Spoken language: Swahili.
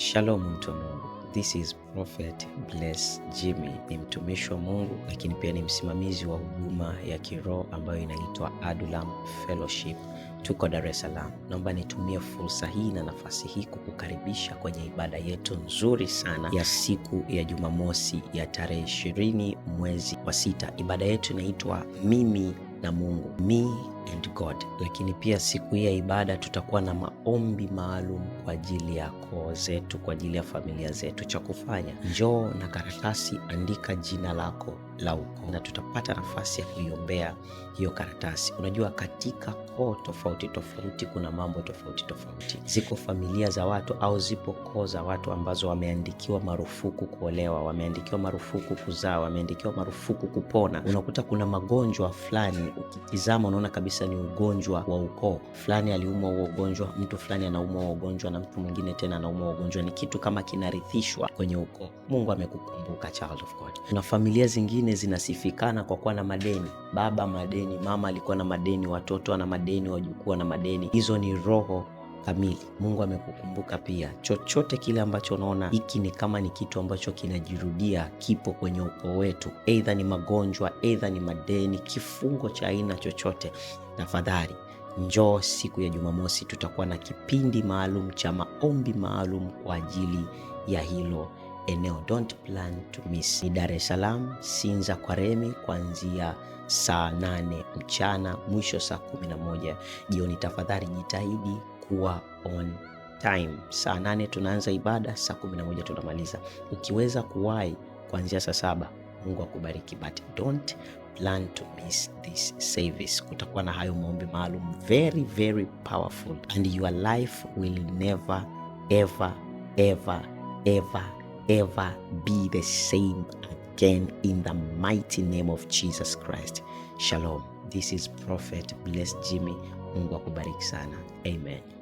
Shalom mtu wa Mungu. This is Prophet Bless Jimmy. Ni mtumishi wa Mungu lakini pia ni msimamizi wa huduma ya kiroho ambayo inaitwa Adulam Fellowship. Tuko Dar es Salaam. Naomba nitumie fursa hii na nafasi hii kukukaribisha kwenye ibada yetu nzuri sana ya siku ya Jumamosi ya tarehe 20 mwezi wa 6. Ibada yetu inaitwa Mimi na Mungu, Me and God. Lakini pia siku hii ya ibada tutakuwa na maombi maalum kwa ajili ya koo zetu, kwa ajili ya familia zetu. Cha kufanya, njoo na karatasi, andika jina lako la ukoo, na tutapata nafasi ya kuiombea hiyo karatasi. Unajua, katika koo tofauti tofauti kuna mambo tofauti tofauti. Ziko familia za watu au zipo koo za watu ambazo wameandikiwa marufuku kuolewa, wameandikiwa marufuku kuzaa, wameandikiwa marufuku kupona. Unakuta kuna magonjwa fulani, ukitizama unaona kabisa ni ugonjwa wa ukoo fulani, aliumwa huo ugonjwa, mtu fulani anaumwa huo ugonjwa, na mtu mwingine tena anaumwa huo ugonjwa. Ni kitu kama kinarithishwa kwenye ukoo. Mungu amekukumbuka, child of God. Na familia zingine zinasifikana kwa kuwa na madeni, baba madeni, mama alikuwa na madeni, watoto ana madeni, wajukuu na madeni. Hizo ni roho kamili. Mungu amekukumbuka pia. Chochote kile ambacho unaona hiki ni kama ni kitu ambacho kinajirudia, kipo kwenye ukoo wetu, aidha ni magonjwa, aidha ni madeni, kifungo cha aina chochote, tafadhali njoo siku ya Jumamosi. Tutakuwa na kipindi maalum cha maombi maalum kwa ajili ya hilo eneo. Don't plan to miss. Ni Dar es Salaam, Sinza kwa Remi, kuanzia saa 8 mchana mwisho saa 11 jioni. Tafadhali jitahidi kuwa on time. Saa 8 tunaanza ibada, saa 11 tunamaliza. Ukiweza kuwahi kuanzia saa 7, Mungu akubariki, but don't plan to miss this service. Kutakuwa na hayo maombi maalum, very very powerful, and your life will never ever ever ever ever be the same again in the mighty name of Jesus Christ. Shalom. This is Prophet Bless Jimmy. Mungu akubariki sana. Amen.